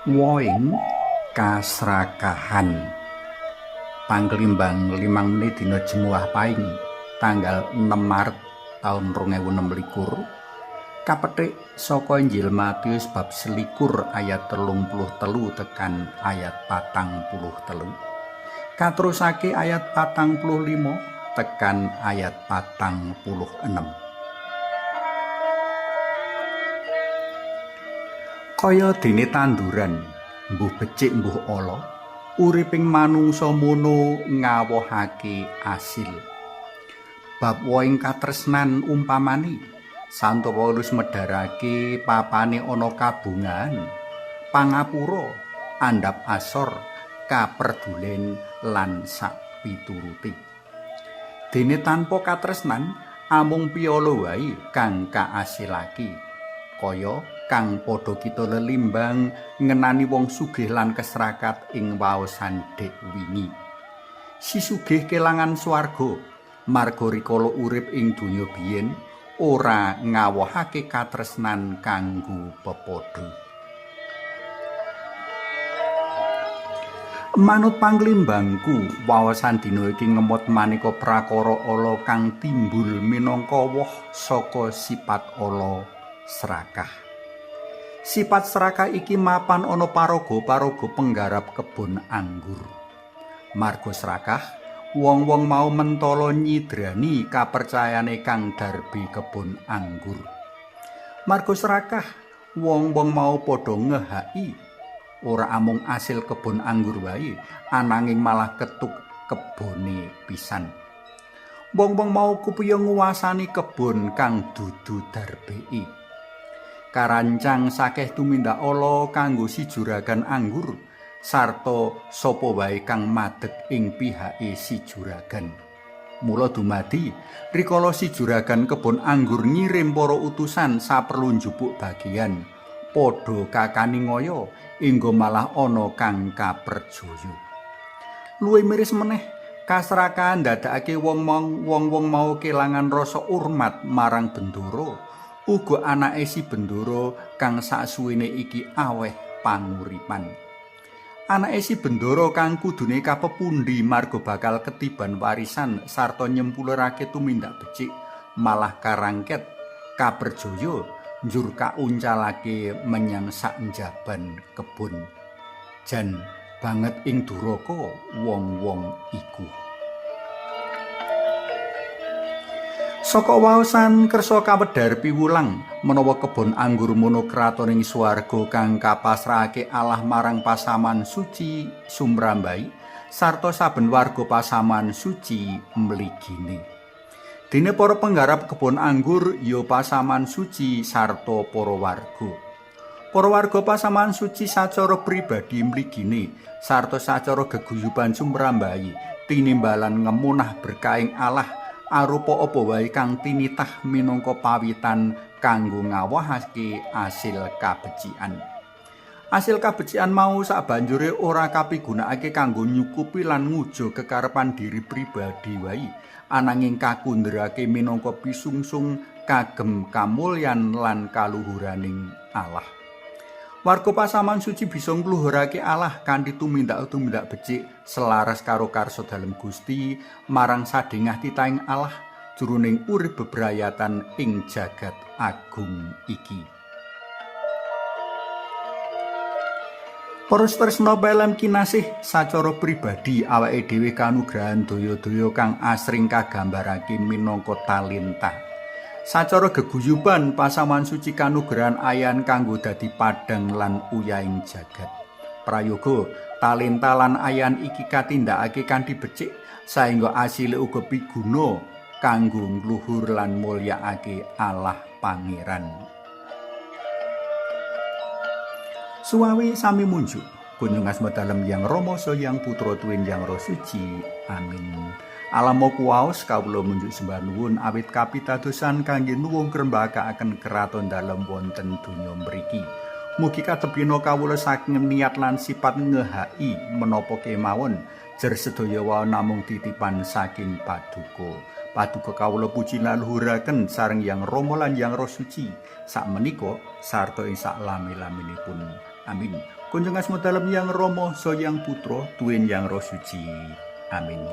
Woing kasrakahan. Pangklimbang 5 menit dina Jemuah Paing tanggal 6 Maret taun 2026 kapethik saka Injil Matius bab 21 ayat 33 tekan ayat 43 katerusake ayat 45 tekan ayat 46. Kaya dene tanduran, mbuh becik mbuh ala, uriping manungsa mono ngawohake asil. Bab woing katresnan umpamane, Santo Paulus medharake papane ana kabungahan, pangapura, andhap asor, kaperdulen lan sakpiturute. Dene tanpa katresnan amung piala wae kang kaasilake. Kaya kang padha kita lelimbang ngenani wong sugih lan kesrakat ing waosan dek wingi. Si sugih kelangan swarga marga rikala urip ing donya biyen ora ngawohake katresnan kanggo pepadha. Manut panglimbangku, wawasan dina iki ngemot maneka prakara ala kang timbul minangka woh saka sifat ala serakah. Sifat serakah iki mapan ana paraga-paraga penggarap kebon anggur. Marga serakah, wong-wong mau mentala nyidrani kapercayane kang darbi kebon anggur. Marga serakah, wong-wong mau padha ngehaki ora amung asil kebon anggur wae, ananging malah ketuk kebone pisan. Wong-wong mau kupiye nguwasani kebon kang dudu darbei. Karancang sakeh tumindak ala kanggo si juragan anggur sarta sapa wae kang madeg ing pihake si juragan. Mula dumadi rikala si juragan kebon anggur ngirim para utusan saperlu njupuk bagian, padha kakani ngaya inggo malah ana kang kaperjaya. Luwih miris meneh, kasrakahan ndadekake wong-wong mau kelangan rasa urmat marang bendara. Uga anake si bendara kang saksuwene iki aweh panguripan. Anake si bendara kang kudune kapepundi marga bakal ketiban warisan sarta nyempulerake tumindak becik malah karangket kaperjaya njur kauncalake menyang sak njaban kebon. Jan banget ing duraka wong-wong iku. Saka waosan kersa kawedhar piwulang menawa kebon anggur mono kratoning swarga kang kapasrahake Allah marang pasaman suci sumrambai sarta saben warga pasaman suci mligine. Dene para penggarap kebon anggur ya pasaman suci sarta para warga. Para warga pasaman suci sacara pribadi mligine sarta sacara geguyuban sumrambai tinimbalan ngemunah berkahing Allah arupa apa wae kang tinitah minangka pawitan kanggo ngawohake asil kabecikan. Asil kabecikan mau sabanjure ora kapigunakake kanggo nyukupi lan ngujo kekarepan diri pribadi wae, ananging kakundherake minangka pisungsung kagem kamulyan lan kaluhuraning Allah. Warga pasaman suci bisa ngluhurake Allah kanthi tumindak-tumindak becik selaras karo karsa dalem Gusti marang sadhengah titahing Allah jroning urip bebrayatan ing jagat agung iki. Para tresna pelem kinasih, sacara pribadi awake dhewe kanugrahan daya-daya kang asring kagambarake minangka talenta. Sacara geguyuban pasaman suci kanugrahan ayan kanggo dadi padhang lan uyahing jagat. Prayoga talenta lan ayan iki katindakake kanthi becik saengga asile uga piguna kanggo ngluhur lan mulyakake Allah Pangeran. Suwawi sami munjuk kunjung asma dalem Yang Rama Saha Yang Putra tuwin Yang Roh Suci. Amin. Alamo kuwaos kawula munjuk sembah nuwun awit kapitadosan kangge nuwung ngrembakakaken kraton dalem wonten donya mriki. Mugi katebina kawula saking niat lan sifat ngehaki menapa kemawon jer sedaya wau namung titipan saking Paduka. Paduka kawula puji laluhuraken sareng Yang Rama lan Yang Roh Suci sakmenika sarta ing saklami-laminipun. Amin. Kunjung asma dalem Yang Rama, Sang Yang Putra, Tuwin Yang Roh Suci. Amin.